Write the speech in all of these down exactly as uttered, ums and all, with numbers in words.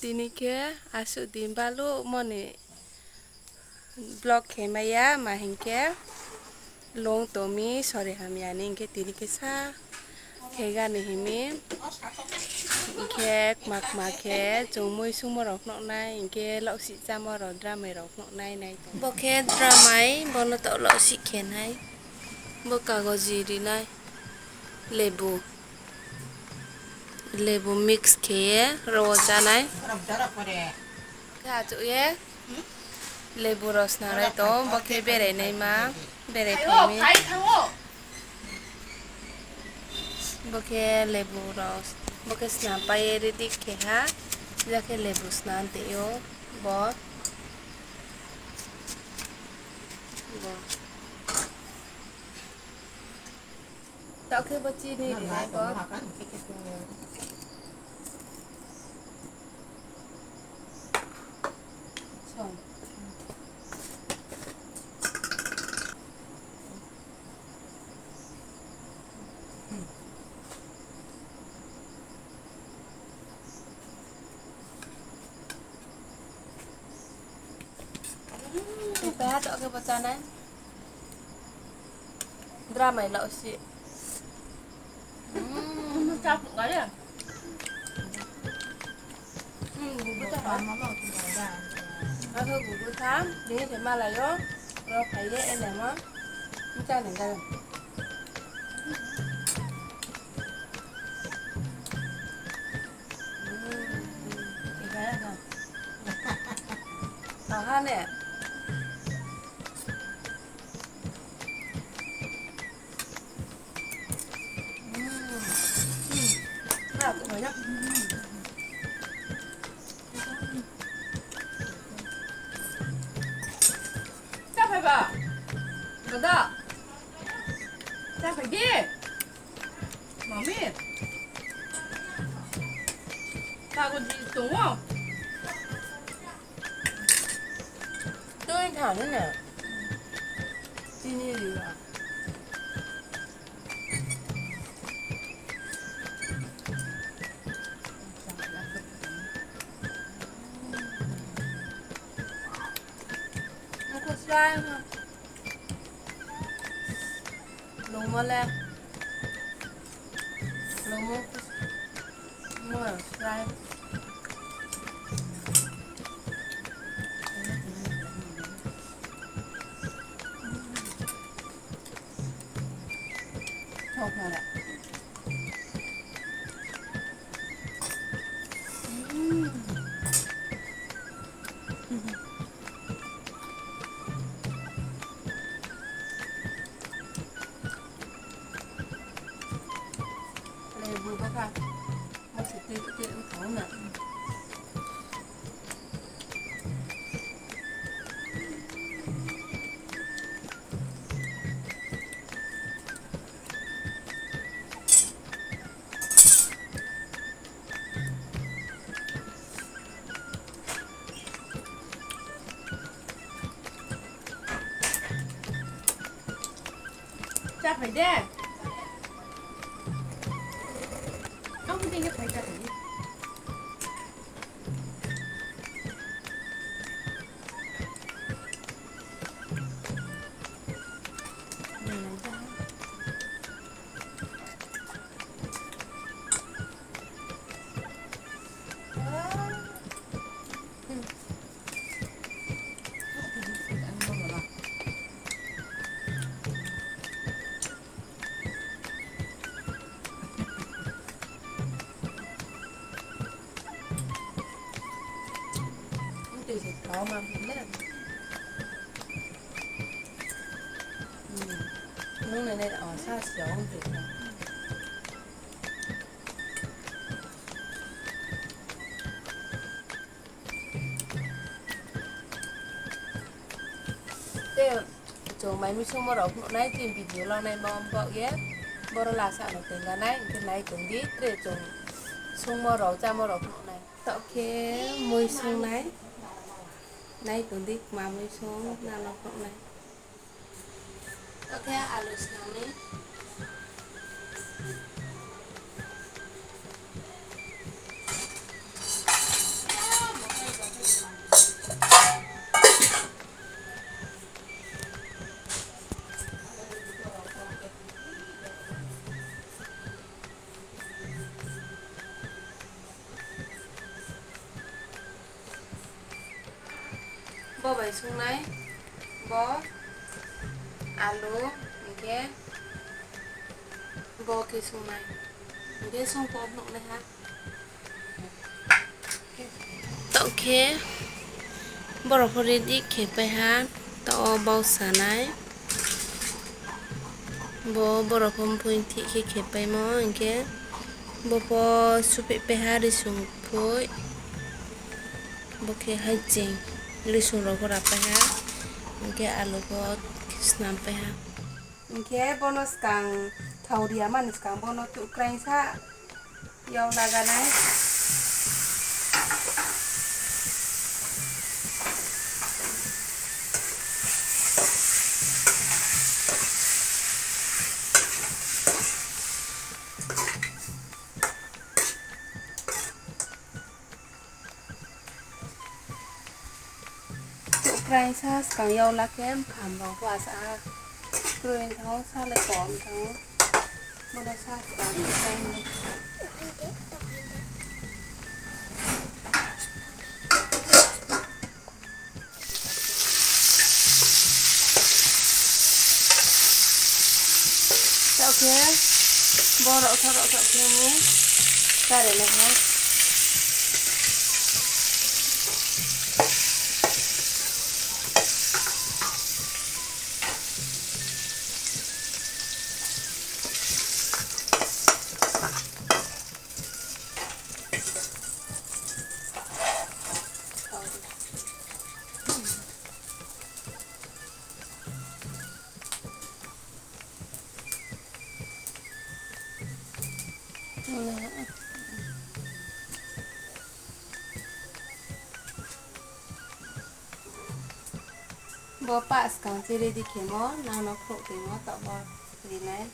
Tini khe asuh din baluhmo ni vlog khe mai ya, ma hing khe lung tong mi sori hamya ni hing khe tini khe sa khe ga ni hing mi. Hing khe kma kma khe chung mui sungmo rao phnuh nai, hing khe laohsih chámo rao, dramai rao phnuh nai nai tong. Bo khe dramai, bo no taoh laohsih khe nai. Bo kagoji ri nai. Lebu. Lebu mix khe ye ro wo chá nai. Khe achouh ye lebu rao sna nai tong, bo khe berai naima, berai phai mi. Bo khe lebu rao, bo khe sna pai ye ready khe ha, ja khe lebu sna tei ou, bo. Bo. Taoh khe bo chini ri nai bo. Pai ha taoh khe bo chá nai. Dramai laohsih. Akhe gugu tha, tini se malai yo, ro phai ye elemo, bcha ni ga. Aha ne. Cháphai ba? Dada. Cháphai di. Mami. Kagoji tong ou. Tui thang na. Chini ri ya. Lungmo le. Lungmo. Mo srai. Lebu bo kha. Bo se tui tui ong tong na. Cháphai de. Ang pho tini khe phai cháphai di. Nung nai nai, o, sa siya ong tui kha. Tei, chung mai mui sungmo rao phnuh nai, chini video lanai ma baoh ye, boro lasa no tengga nai, hing khe nai tong di, tre chung sungmo rao, chámo rao phnuh nai. Taoh khe mui sung nai, nai tong di, kma mui sung, nano phnuh nai. Taoh khe alu snam ni. Bo bai sungnai, bo alu, hing khe bo khe sungnai, hing khe sung pho nuhnai ha. Taoh khe borok pho ready khe pai ha, taoh o bausa nai. Bo borok pho mphoi thik khe khe paimo, hing khe bo pho suphi pai ha risung phui. Bo khe haiching, risung rao pho ra pai ha, hing khe alu pho snam pai ha. Hing khe bono skang thao ri ya mani skang bono tuh kraingsa yag laga nai. Tuh kraingsa skang yag la khe mpham rao pho asa ha. Kroi thanng ou, sa le kom thanng ou. Bono sa skang kraing. Taoh khe bo rao tho rao tho khe ni kare nai ha. Bo pah skang chiri di khemo, nang no khrouh toimo, taoh bo ri nai.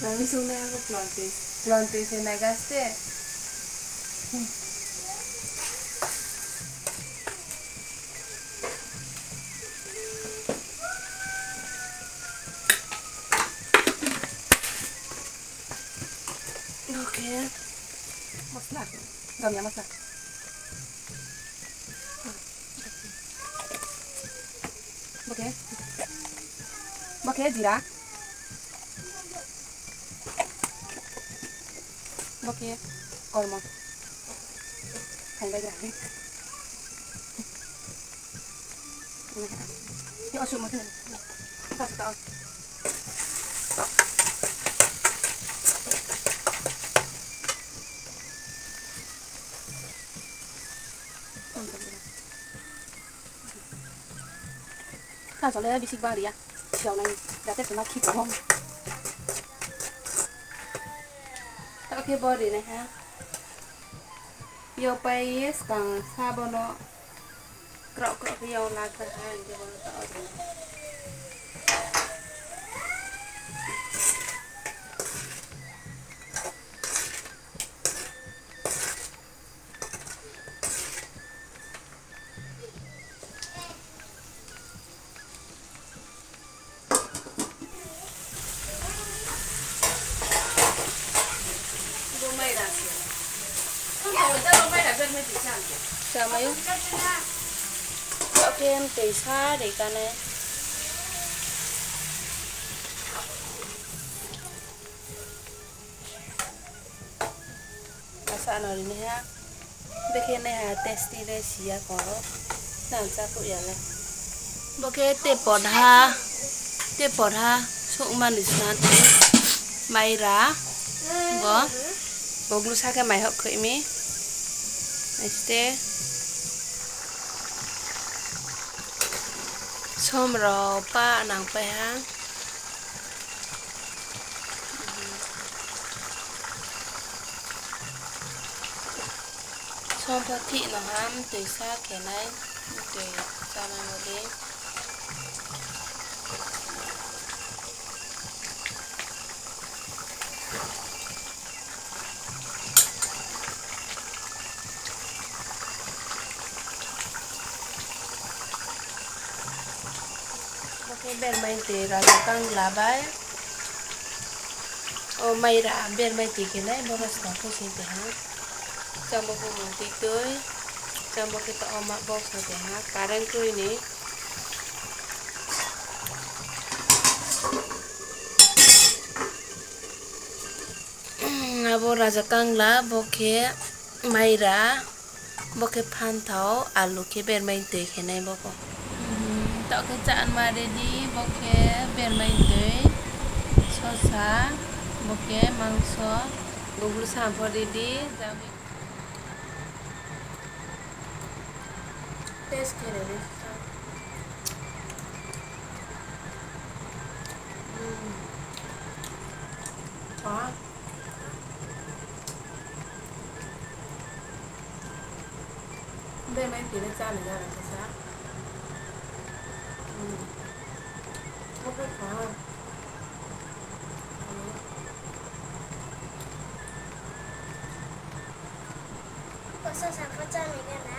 Mami sungnai ako klon tui, klon tui se naiga ste. Oke. Masla. Gamya masla. Bo khe, bo khe jira. Bo khe kormo. Khainglai gra. Khe osuh mo khe. Kha suka o. Thangsong le bisik bang ri ya. Siao nai, jate tuma khi tong. Taoh khe bo ri nai ha. Yag pai ye skang sa bono. Krao krao khe yag la kha ha, hing khe bono taoh ri nai. Samai ou. Taoh khe mtoi sa ri ka nai. Asa no ri nai ha. Bekhe nai ha tasty le si ya kho. Nang chá khouh ya le. Bo khe tepot ha, tepot ha, souhma ni sna tong. Maira, bo, bo glusa khe mai hoh khui mi. Naisite. Som rao pa nangpai ha. Som pho thih no ha, mtoi sa khe nai, mtoi chánai no di. Bo khe bermaitoi raja kangla bai. O maira bermaitoi khe nai, bo rosna pho sing tei ha. Chámo pho mung tui tui. Chámo khe taoh wo ma bo sing tei ha. Current kroi ni. Abo raja kangla, bo khe maira, bo khe phanthao, alu khe bermaitoi khe nai bo pho. Taoh khe chánma ready, bo khe bermaitoi, sosa, bo khe mangso, guglu sa pho ready, jami. Taste khe nai di. Bermaitoi le chá ni jana khe sa. Bo khe kha. Kosa sa pho chá ni jana.